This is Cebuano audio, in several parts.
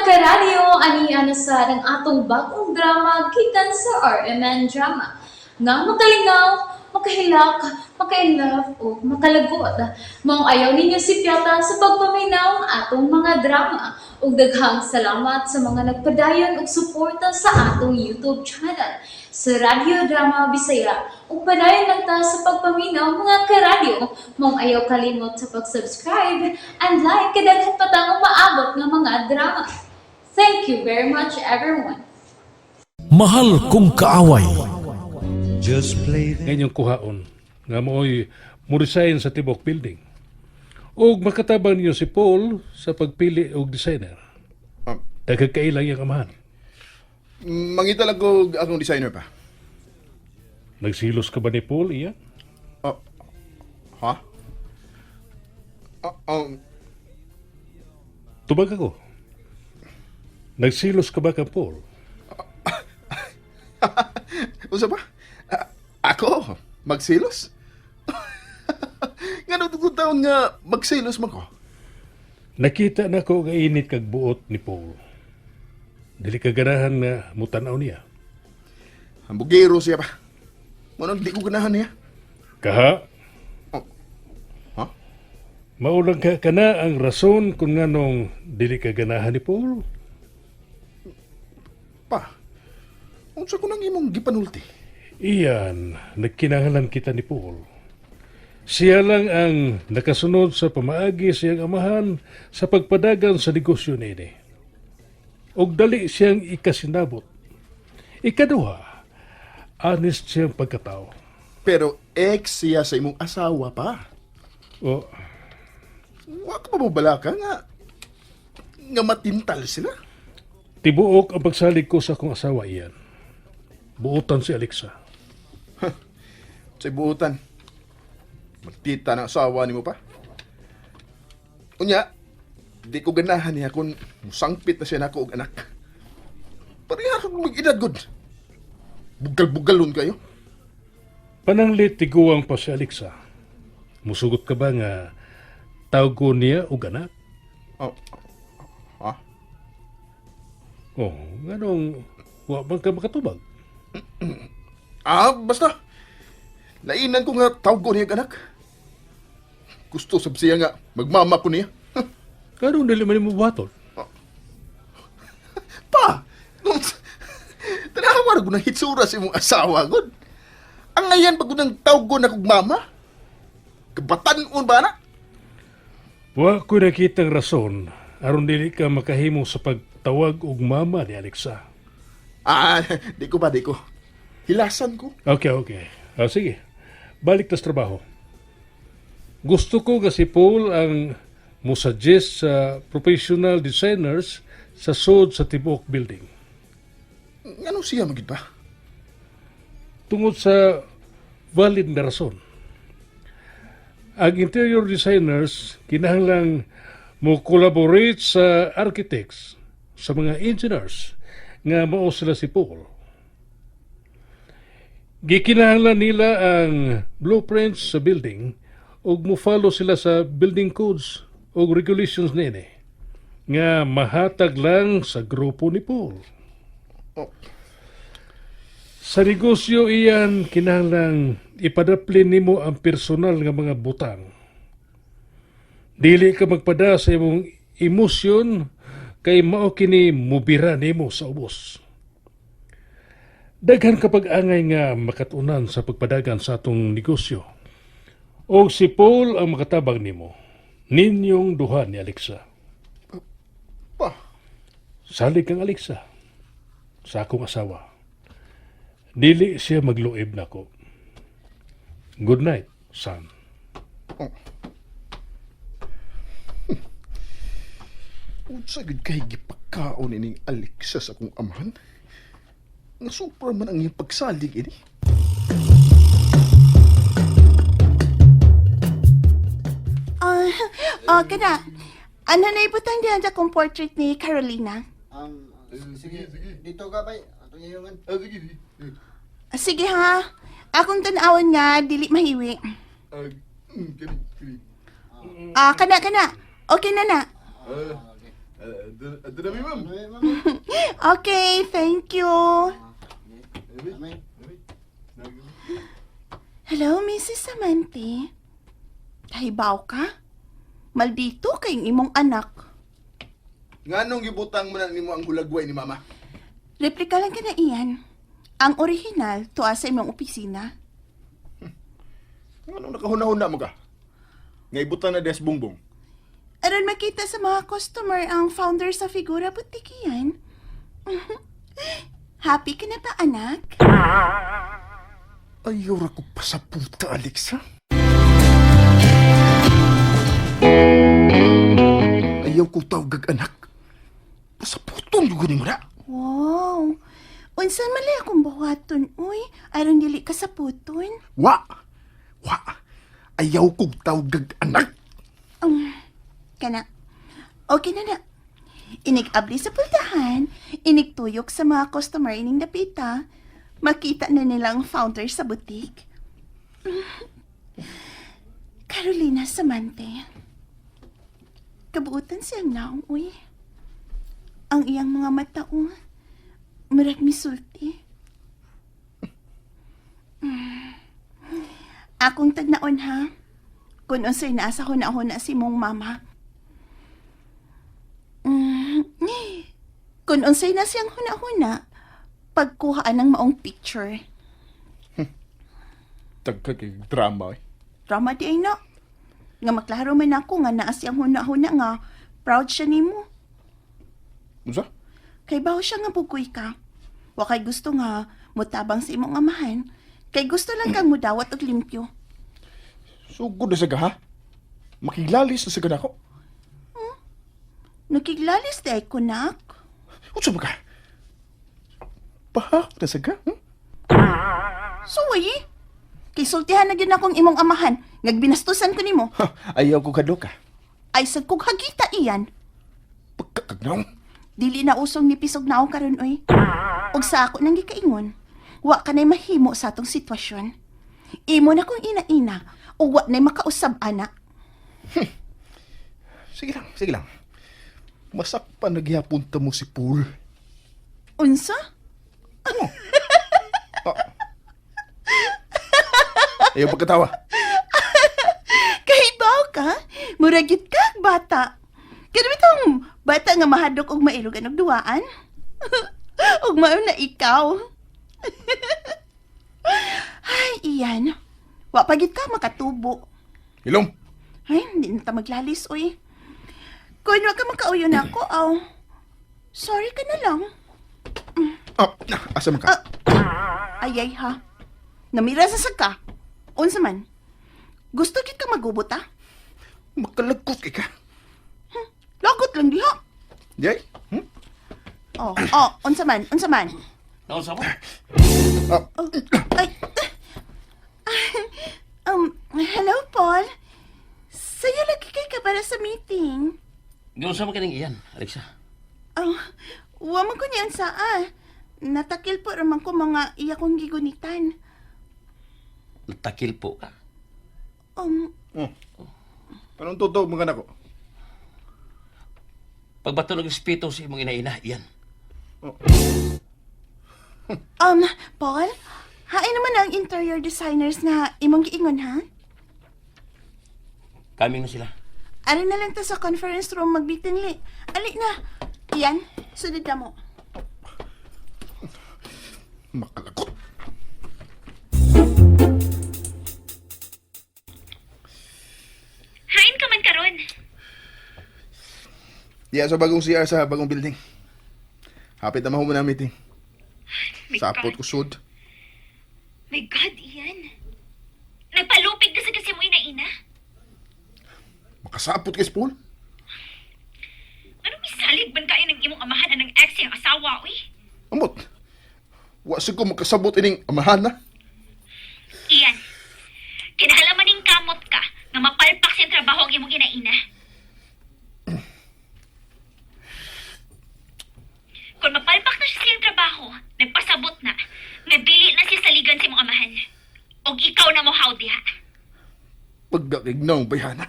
Karadyo, ani na sa ang atong bagong drama gikan sa RMN Drama. Nga makalingaw, makahilak, maka-inlove o makalagot. Maong ayaw ninyo sipyata sa pagpaminaw ang atong mga drama. Ug daghang salamat sa mga nagpadayon og suporta sa atong YouTube channel sa Radyo Drama Bisaya. Ug padayon lang ta sa pagpaminaw, mga karadyo. Maong ayaw kalimot sa pag-subscribe and like kay daghan pa tang umaabot nga mga drama. Thank you very much, everyone. Mahal Kong Kaaway. Just play the Ngayong kuhaon nga mooy mo resign sa tibok building. Ug makatabang ninyo si Paul sa pagpili og designer. Daghang kailang iyang amahan. Mangita lang ko akong designer pa. Nagsilos ka ba ni Paul iya? Oh. Ha? Ah, Tubag ako. Nagsilos ka ba kang Paul? Unsa ba? Ah, ako? Magsilos? Ngano tungkol taon nga magsilos man ko? Nakita na ko nga init kag buot ni Paul. Dili ka ganahan nga mutanaw niya. Hambugero siya pa. Manong di ko ganahan niya. Kaha, Oh. Ha? maulang ka kana ang rason kung nganong dili ka ganahan ni Paul. Pa. Unsa ko nang imong gipanulti? Iyan, nagkinahanglan kita ni Paul. Siya lang ang nakasunod sa pamaagi sa iyang amahan sa pagpadagan sa negosyo niini. Og dali siyang ikasinabot. Ikaduha, honest siyang pagkatao. Pero ex siya sa imong asawa pa. O, Wa ka pa mo balaka nga matintal sila. Tibuok ang pagsalig ko sa akong asawa, iyan. Buotan si Alexa. Sa buutan. Magtita ng asawa nimo pa. Unya, di ko ganahan niya kung musangpit na siya nako og anak. Pareha kang mag-edad gud. Bugal-bugalon kayo. Pananglit tiguang pa si Alexa. Musugot ka ba nga tawgo niya og anak? Oh. Ha? Oh, nganong wa man ka makatubag? Ah, basta. Lainan ko nga tawgo niya og anak. Gusto sab siya nga magmama ko niya. Kanong dili man nimo buhaton? Pa! Tanawa ra gud ng hitsura sa imong asawa gud. Ang ngayan pag ng tawgo na kog mama. Kabatan-on ba na? Wa ko nakitang rason aron dili ka makahimo sa pagtawag og mama ni Alexa. Ah, di ko ba, di ko. Hilasan ko. Okay. Ah, sige. Balik tas trabaho. Gusto ko nga si Paul ang musuggest sa professional designers sa sod sa tibuok building. Ngano siya magid ba? Tungod sa valid na rason. Ang interior designers kinahanglang mo collaborate sa architects, sa mga engineers nga mao sila si Paul. Gikinahanglan nila ang blueprints sa building ug mo-follow sila sa building codes ug regulations niini nga mahatag lang sa grupo ni Paul. Oh. Sa negosyo iyan, kinahanglang ipadaplin nimo ang personal nga mga butang. Dili ka magpada sa imong emosyon kay mao kini mubira nimo sa ubos. Daghan kapag angay nga makatunan sa pagpadagan sa atong negosyo. O si Paul ang makatabang nimo. Ninyong duha ni Alexa. Pa, Salig kang Alexa sa akong asawa. Dili siya magluib nako. Good night, son. Unsa gud kay gipakaon ining Alexa sa akong amahan? Nga super man ang iyang pagsalig ini. Ah, oh, kana. Ano na ibutang diyan sa akong portrait ni Carolina? Sige, sige. Dito ka, bay. Ato niya yung Ah, sige, sige. Ah, sige ha. Akong tan-awon nga dili mahiwi. Ah, kani, kani. Ah, kana kana. Okay na na. Ah, Ado na mi, ma'am. Ano eh, ma'am? Okay, thank you. Amen. Hello, Mrs. Samante. Kahibaw ka? Maldito kayong imong anak. Nganong gibutang mo na nimo ang hulagway ni mama? Replika lang ka na iyan. Ang orihinal, tuwa sa imong opisina. Nganong nakahuna-huna mo ka? Nga ibutang na des bongbong. Aron makita sa mga customer ang founder sa Figura Boutique yan. Happy ka na ba, anak? Ayaw ra ko pa sa puta, Alexa. Ayaw ko tawgag anak. Pasaputon yung mo na. Wow! Unsan mali akong buhaton, uy. Aron dili ka sa puton. Wa! Wa! Ayaw kong tawgag anak. Kana. Okay na na. Inig-abli sa pultahan, inigtuyok sa mga customer ining dapita. Makita na nila ang founder sa boutique. Carolina Samante. Kabuutan siyang naong, uy. Ang iyang mga mata, oh. Murag misulti. Akong tagnaon, ha? Kung unsay naasa ko na na si mong mama. Kung unsay na siyang huna-huna, pagkuhaan ng maong picture. Tagkag drama eh. Drama di ay na. Nga maklaro man ako nga naa siyang huna-huna nga proud siya nimo. Unsa? Kay bawo siya nga bugoy ka. Wa kay gusto nga mutabang sa imong amahan. Kay gusto lang kang mudawat og limpyo. Sugod na sa ka, ha? Makiglalis na sa ka nako. Nakiglalis di ay kunak. Unsa ba ka? Pahak na sa ka? Suway eh. Kay sultihan na gyud akong imong amahan. Ngagbinastusan ko nimo. Ha, ayaw ko kadok ka. Ay sad kog hagita iyan. Pagkakagnaw. Dili na usong ni pisog naong karon oy. Og sa ako nang gikaingon, wa ka na'y mahimo sa atong sitwasyon. Imo na kong ina-ina, ug wa na'y makausab ana. Sige lang, sige lang. Masakpan na gihapon ta mo si Paul. Unsa? Ayaw pagkatawa. Kahibaw ka? Murag gyud ka ag bata. Kano bitong bata nga mahadlok og mailugan og duwaan? Ug mao na ikaw. Ay, iyan. Wa pa gyud ka makatubo. Ilong! Ay, hindi na ta maglalis, uy. Kung wa ka makauyo na ako, aw. Sorry ka na lang. Ah, asa man ka? Ayay ha. Namira sa ka. Unsa man? Gusto gid ka magubot ah? Makalagkot kay ka. Lagot lang diha. Jay? Hmm? Oh, oh, unsa man? Unsa man? Naunsa mo? Ah, Oh, ay. Hello Paul. Sa'yo lagi kay ka para sa meeting. Giunsa mo kaning iyan, Alexa? Oh, wa man ko niyan sa ah. Natakil po raman ko mga iya kong gigunitan. Natakil po ka. Um, Anong totoo mga nako? Pagbato ng respeto sa imong ina-ina, iyan. Paul, hain naman ang interior designers na imong giingon, ha? Kaming na sila. Ari na lang ta sa conference room magbitin li. Ali na. Iyan, sunod na mo. Makalakot. Hain ka man karon. Diya sa bagong CR sa bagong building. Hapit na mahuman ang meeting. My Sapot God. ko sud. My God, Ian. Nagpalupig na sa kasi mo ina-ina. Makasapot kay Paul. Anong misalig man kayo ng imong amahan na ng ex yung asawa, uy? Amot. Wa sa ko makasabot ining amahan na. Ian, kinahalaman ning kamot ka nga mapalpak sa trabaho ang imong ina-ina. Kung mapalpak na siya sa iyang trabaho, nagpasabot na, nga dili na siya saligan sa imong amahan. Og ikaw na mo diha. Pagkakignaw bayana.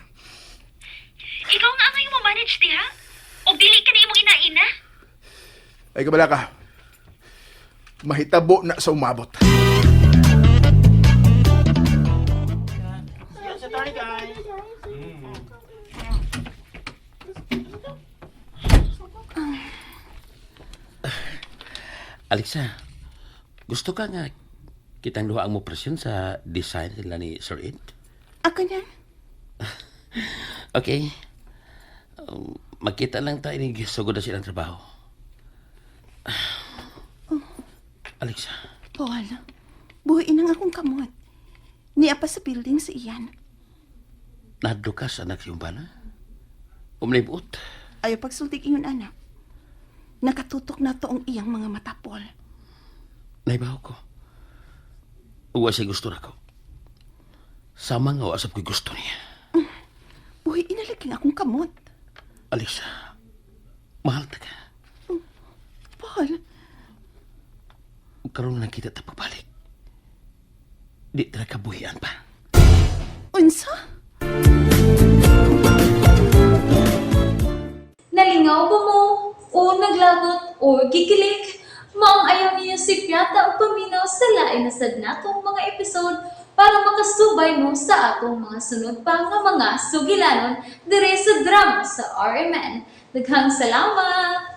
Ikaw nga ang mo manage diha. Og dili ka na imong Ay kabala ka. Mahitabo na sa umabot. Alexa, gusto ka nga kitang duha ang mo present sa design nila ni Sir Ed? Ako na. Okay. Magkita lang tayo ni sugod na silang trabaho. Alexa, Paul, buhiin ang akong kamot. Niya pa sa building sa iyan. nahadlo ka sa anak siyong bana? Umlibuot. Ayaw pagsultig ingon anak. Nakatutok na to ang iyang mga mata, Paul. Naibaw ko. Uwa siya gusto na ko. Sama nga wasap ko'y gusto niya. Buhiin na laging akong kamot. Alexa, mahal ta ka. Paul, Ug Karon lang kita ta pagbalik. Di ta kabuhian pa. unsa? Nalingaw ba mo? O naglagot o gikilig? Maong ayaw niyo si Piata o paminaw sa lain na sad natong mga episode para makasubay mo sa atong mga sunod pa nga mga sugilanon dire sa drama sa RMN. Daghang salamat!